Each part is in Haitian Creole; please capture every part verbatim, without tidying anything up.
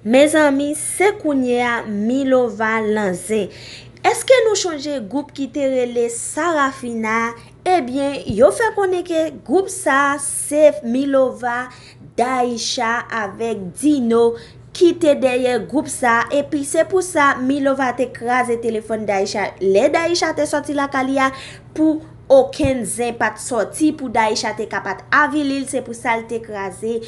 Mezanmi, se kounye a Milova lan zen. Èske nou chonje gwoup ki te rele Sarafina? Ebyen, yo fè konnen ke gwoup sa a se Milova, Daïsha avèk Dino ki te dèyè gwoup sa a. Epi se pou sa Milova te kraze telefòn Daïsha. Lè Daïsha te sòti lakay li a, pou okenn zen pa t sòti, pou Daïsha te ka pa t avili l, se pou sa l te kraze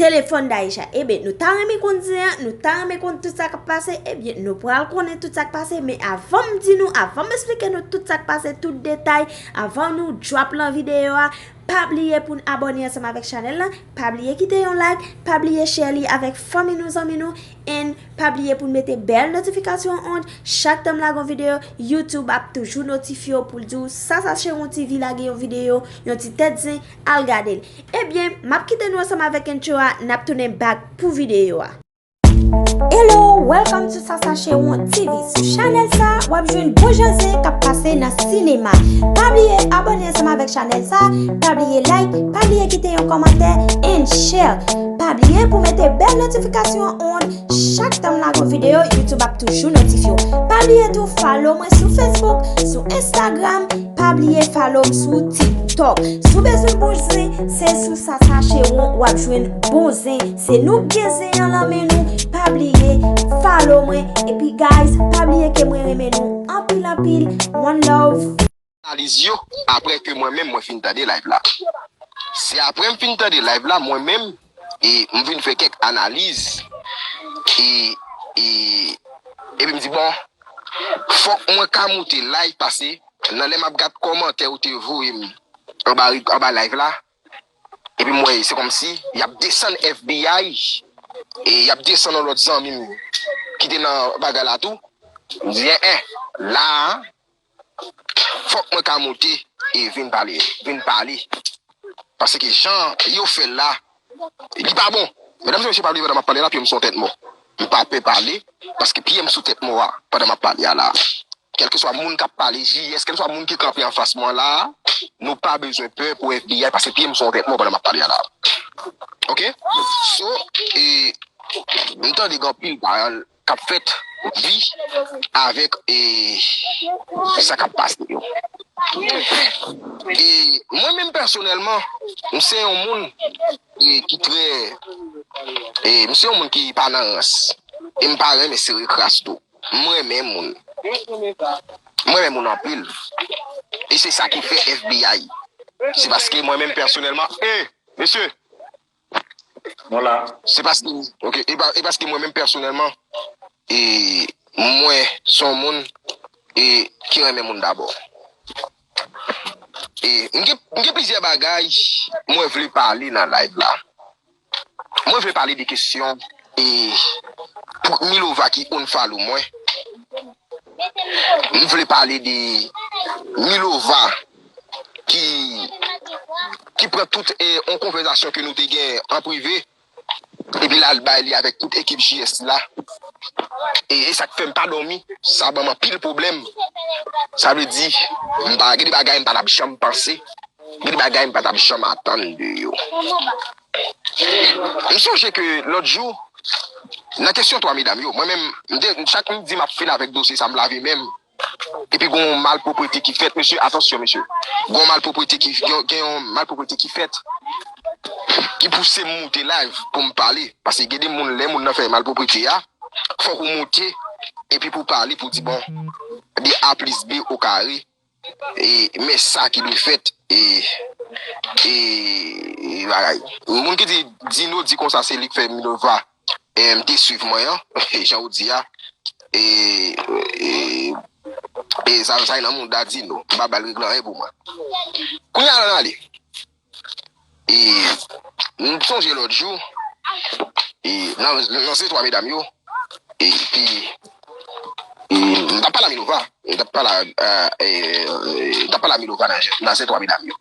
telefòn Daïsha. Ebyen, nou ta renmen konn zen an, nou ta renmen konn tout sa k ap pase, ebyen, nou pral konnen tout sa k pase, men avan m di nou, avan m esplike nou tout sa k pase, tout detay, avan nou drop lan videyo a, pa bliye pou n abòne ansanm avèk chanèl la, pa bliye kite yon like, pa bliye share li avèk fanmi nou, zanmi nou, and pa bliye pou n mete bèl notifikasyon on, chak tan m lage yon videyo, YouTube ap toujou notifye w pou l di w Sasa Chewon T V lage yon videyo, yon ti tèt zen, al gade l. Ebyen, m ap kite nou ansanm avèk entwo a, n ap tounen back pou videyo a. Hello, welcome to Sasa Chewon T V. Sou chanèl sa, w ap jwenn bon jan zen k ap pase nan sinema. Pa bliye abòne ansanm avèk chanèl sa, pa bliye like, pa bliye kite yon kòmantè and share. Pa bliye pou mete bèl notifikasyon on, chak tan m lage yon videyo, YouTube ap toujou notifye w. Pa bliye tou follow mwen sou Facebook, sou Instagram, pa bliye follow m sou TikTok. Si w bezwen bon zen, se sou Sasa Chewon w ap jwenn bon zen. Se nou k gen zen an nan men nou. Pa bliye follow mwen. Epi guys, pa bliye ke mwen renmen nou anpil anpil. One love. Analiz yo apre ke mwen menm mwen fin tande live la. Se apre m fin tande live la mwen menm e m vin fè kèk analiz e e epi m di bon fòk mwen ka moute live pase nan lè m ap gad kòmantè ou te voye m anba anba live la epi m wè se kòmsi y ap desann FBI e y ap desann yon lòt zanmi m ki te nan bagay la tou m di en en la a Fòk mwen ka moute e vin pale, vin pale. Paske jan yo fè l la, li pa bon. Medam e mesye pa bliye pandan m ap pale la, pye m sou yon tèt mò. M pa pè pale, paske pye m sou tèt mò a pandan m ap pale a la. Kèlkeswa moun k ap pale, J S, kèlkeswa moun ki kanpe anfas mwen la, nou pa bezwen pè pou FBI, paske pye m sou yon tèt mò pandan m ap pale a la. Oke? So, e, m tande gen anpil pawòl k ap fèt vi avèk e sa k ap pase yo. E mwen menm pèsonèlman, m se yon moun e ki trè e m se yon moun ki pa nan rans. E m pa renmen sere kras tou. M renmen moun. M renmen moun anpil. E se sa ki fè FBI. Se paske mwen menm pèsonèlman, e mesye, Mwen la. Se paske, ok, e, pa, e paske mwen menm pèsonèlman, e, mwen se yon moun e, ki renmen moun dabò. E, m gen, m gen plizyè bagay mwen vle pale nan live la. Mwen vle pale de kesyon e, pou Milova ki unfollow mwen. M vle pale de Milova ki ki pran tout e, yon konvèsasyon ke nou te gen an prive epi l al bay li avèk tout ekip J S la e, e sa k fè m pa dòmi sa ban m anpil pwoblèm sa vle di m pa gen de bagay m pa t ap janm panse gen de bagay m pa t ap janm atann de yo m sonje ke lòt jou nan kesyon twa medam yo mwen menm m te chak m di m ap fin avèk dosye sa m lave men m epi gon yon malpwoprete ki fèt mesye atansyon mesye gon malpwoprete ki gen yon malpwoprete ki fèt ki pouse m moute live pou m pale paske gen de moun lè moun nan fè malpwoprete a fòk ou moute epi pou pale pou di bon de a plis b o kare e men sa ki dwe fèt e e bagay moun ki di Dino di konsa se li k fè Milova m te swiv mwen an jan ou di a e e e sa sa nan mouda Dino m pa bal regle anyen pou mwen kounye a l ale e m sonje lòt jou e nan nan se twa medam yo epi e m t ap pale a Milova m t ap pale a e e m t ap pale a Milova nan nan se twa medam yo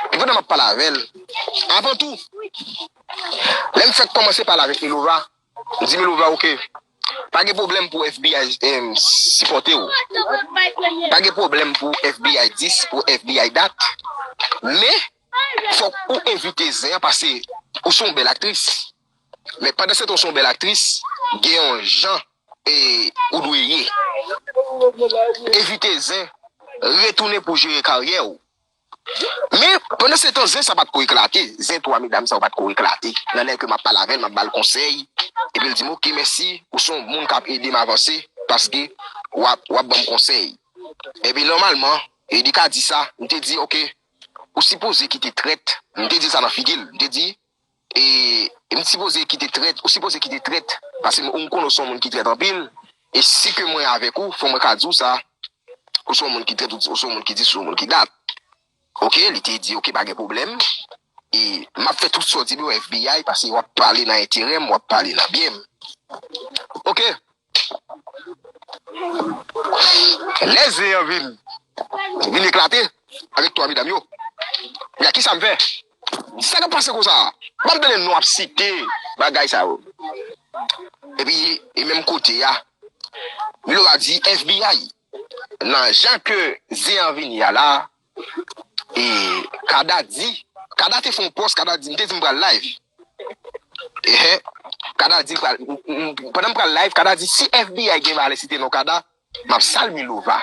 epi pandan m ap pale avè l avan tou lè m fèk kòmanse pale avèk Milova m di Milova oke pa gen pwoblèm pou FBI sipòte w pa gen pwoblèm pou FBI dis pou FBI dat men fòk ou evite zen an paske ou se yon bèl aktris Men pandan se tan w se yon bèl aktris, gen yon jan e ou dwe ye. Evite zen, retounen pou jere karyè w. Men pandan se tan, zen sa pa t ko eklate, zen twa medam sa yo pa t ko eklate. Nan lè ke m ap pale avè l, m ap ba l konsèy, epi l di m, "Oke, mèsi, ou se yon moun k ap ede m avanse, paske w ap, w ap ban m konsèy." Epi nòmalman, e li ka di sa, m te di, "Oke, ou sipoze kite trèt." M te di sa nan figi l, m te di, e, e m sipoze kite trèt, ou sipoze kite trèt, paske m, ou konnen w se yon moun ki trèt anpil, e si ke mwen avèk ou, fò mwen ka di w sa, ou se yon moun ki trèt, ou se yon moun ki dis, ou se yon moun ki dat. Oke, li te di, "Oke, pa gen pwoblèm. E m ap fè tout sa w di m yo, F B I, paske w ap pale nan enterè m, w ap pale nan byen m." Oke. Lè zen an vin, vin eklate avèk twa medam yo. Men kisa m fè? Sa k ap pase konsa? M ap tande non ap site bagay sa yo. Epi, e menm kote a, Milova di F B I. Nan jan ke zen an vini a la, e Kada di, Kada te fè yon pòs, Kada di, m te di m pral live. Ehe, Kada di m pral, m, m, pandan m pral live, Kada di si F B I gen valè site non Kada, m ap sal Milova.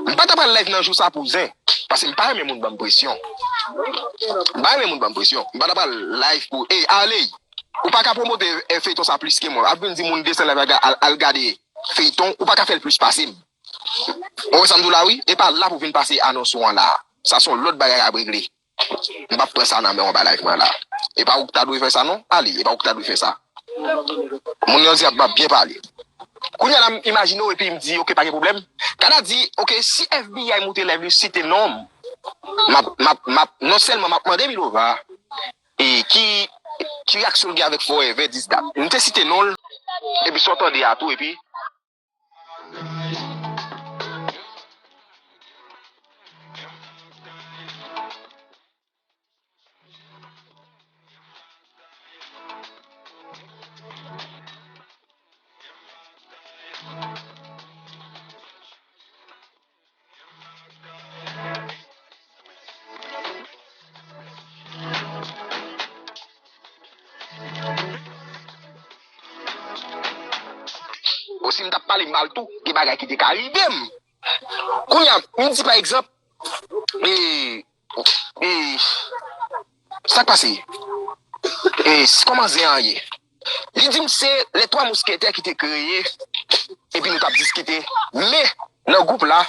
M pa ta pral live nan jou sa pou zen, paske m pa renmen moun ban m presyon. M pa renmen moun ban m presyon. M pa ta pral live pou, e, ale, ou pa ka pwomote, e, feyton sa plis ke mwen. Ap vin di moun desann live al, al gade feyton, ou pa ka fè l plis pase m. Ou wè sa m di w la wi, e pa la pou vin pase anons ou an la. Sa se yon lòt bagay k ap regle. M p ap pran sa nan men w anba live mwen la. E pa ou k ta dwe fè sa non. Ale, e pa ou k ta dwe fè sa. Moun yo di ap, ap byen pale. Kounye a la m imajine w epi m di, "Oke, pa gen pwoblèm." Kada di, "Oke, si F B I moute live li site non m, m ap, m ap, m ap, non sèlman m ap mande Milova, e ki, ki reyaksyon l gen avèk Forever dis dat." M te site non l, epi sa w tande a tou, epi Osi m t ap pale mal tou, gen bagay ki te ka rive m. Kounye a, m di pa egzanp, e, e, sa k pase? E, s-, kòman zen an ye? Li di m se Les Trois Mousquetaires ki te kreye, epi nou t ap diskite. Men, nan gwoup la,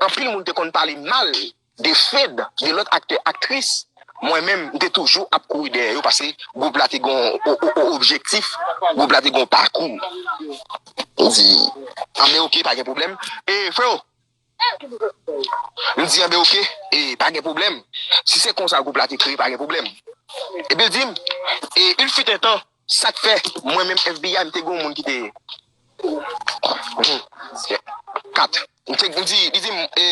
anpil moun te konn pale mal de Fed, de lòt aktè, aktris, mwen menm, m te toujou ap kouri dèyè yo, paske gwoup la te gen yon o-, o-, o-, objektif, gwoup la te gen yon pakou. M di, "Anben, oke, pa gen pwoblèm." E, freo, m di, "Anben, oke, e, pa gen pwoblèm. Si se konsa gwoup la te kreye, pa gen pwoblèm." Epi l di m, e, il fut un temps, sa k fè, mwen menm F B I, m te gen yon moun ki te, kat. M te, m di, li di m, e,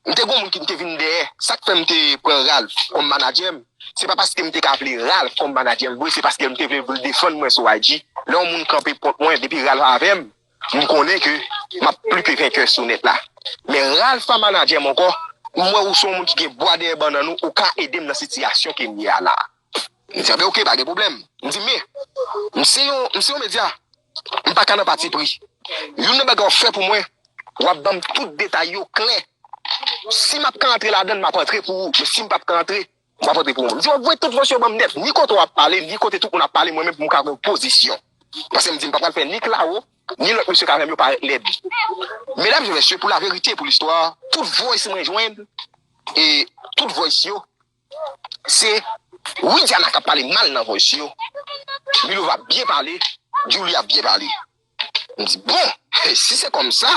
m te gen yon moun ki m te vin dèyè. Sa k fè m te pran Ralph kòm manadjè m, se pa paske m te ka vle Ralph kòm manadjè m vre, se paske m te vle pou l defann mwen sou I G. Lè yon moun kanpe kont mwen, depi Ralph avè m, m konnen ke m ap pli ke venkè sou nèt la. Men Ralph pa manadjè m ankò, m wè ou se yon moun ki gen bwa dèyè bannann ou, ou ka ede m nan sitiyasyon ke m ye a la. M di, "Anben, oke, pa gen pwoblèm." M di, "Men, m se yon, m se yon medya. M pa ka nan patipri. Youn nan bagay w ap fè pou mwen, w ap ban m tout detay yo klè. Si m ap ka antre ladan l, m ap antre pou ou. Men si m p ap ka antre, w ap antre pou ou." M di, "W ap voye tout voice yo ban m nèt. Ni kote w ap pale, ni kote tout moun ap pale, mwen menm pou m ka pran pozisyon." Paske m di, "M pa pral fè ni Claro, ni lòt mesye k avè m yo parèt lèd." Medam e mesye, pour la vérité, pour l'histoire, tout voice mwen jwenn, e tout voice yo, se Widiana k ap pale mal nan voice yo. Milova ap byen pale, Julie ap byen pale. M di, "Bon, si se kòmsa,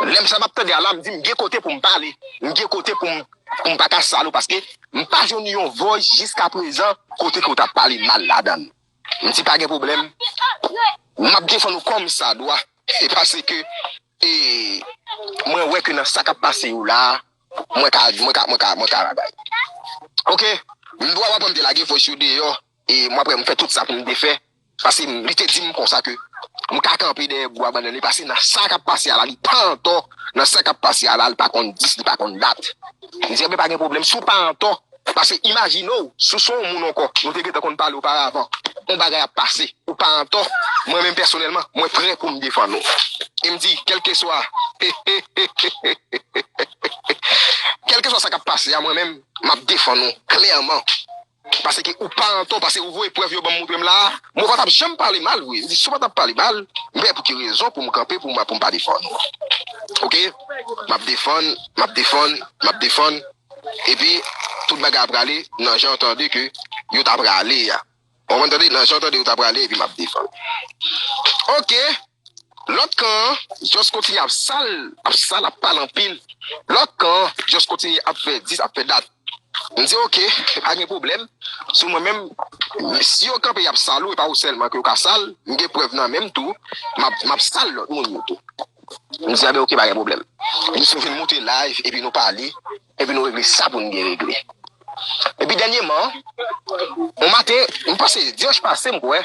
lè m sa m ap tande a la, m di, 'M gen kote pou m pale. M gen kote pou m, pou m pa ka sal ou, paske m pa jwenn yon voice jiskaprezan kote ke w t ap pale mal ladan l.'" M di, "Pa gen pwoblèm. M ap defann ou kòmsadwa." E paske, e, mwen wè ke nan sa k ap pase yo la, mwen ka, mwen ka, mwen ka, mwen ka bagay. Oke, m dwa w aprann m te lage voice yo deyò, e mwen apre m fè tout sa pou m te fè. Paske m, li te di m konsa ke m ka kanpe dèyè bwa bannann li, paske nan sa k ap pase a la, li pa antò. Nan sa k ap pase a la, li pa konn dis, li pa konn dat. M di, "Anben, pa gen pwoblèm, si w pa antò." Paske imajine w, si w se yon moun ankò, nou te gentan konn pale oparavan. yon bagay ap pase, ou pa antò, mwen menm pèsonèlman, mwen prè pou m defann ou. E m di, kèlkeswa, kèlkeswa sa k ap pase a, mwen menm, m ap defann ou klèman. Paske ou pa antò, paske ou voye prèv yo ban m montre m la a, mwen pa t ap janm pale mal, wi. M di, si w pa t ap pale mal, m pa wè pou ki rezon pou m kanpe, pou m, pou m pa defann ou. Oke? M ap defann, m ap defann, m ap defann. Epi, tout bagay ap prale nan jan w tande ke yo ta prale a. Ou konprann tande? Nan jan w tande yo ta prale, epi m ap defann. Oke. Lòt kan an, just kontinye ap sal, ap sal, ap pale anpil. Lòt kan an, just kontinye ap fè dis, ap fè dat. M di, oke, pa gen pwoblèm. Sou mwen menm, si yo kanpe y ap sal ou, e pa ou sèlman ke yo ka sal, m gen prèv nan men m tou, m ap, m ap sal lòt moun yo tou. M di, a ben, oke, pa gen pwoblèm. Jis nou vin moute live, epi nou pale, epi nou regle sa pou n gen regle. Epi dènyèman, yon maten, m panse dimanch pase, m kwè,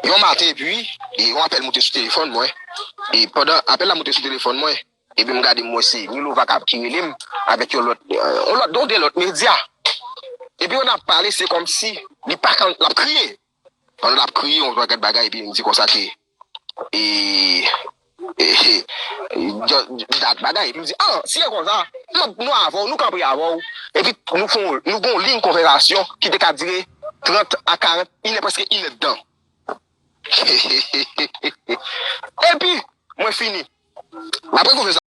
yon maten, epi, e yon apèl moute sou telefòn mwen. E pandan apèl la moute sou telefòn mwen, epi m gade, m wè se Milova k ap, ki rele m avèk yon lòt, yon lòt, yon de lòt medya. Epi, yon ap pale, se kòmsi li pa ka, l ap kriye. Pandan l ap kriye, yon pakèt bagay, epi m di konsa ke, e, e, e, dat bagay. Epi m di, ah, si e konsa, m ap, nou avè w, nou kanpe avè w. Epi, nou fè, nou gon liy konvèsasyon ki te ka dire trant a karant, inè, prèske inèdtan. Epi, mwen fini. Apre konvèsasyon,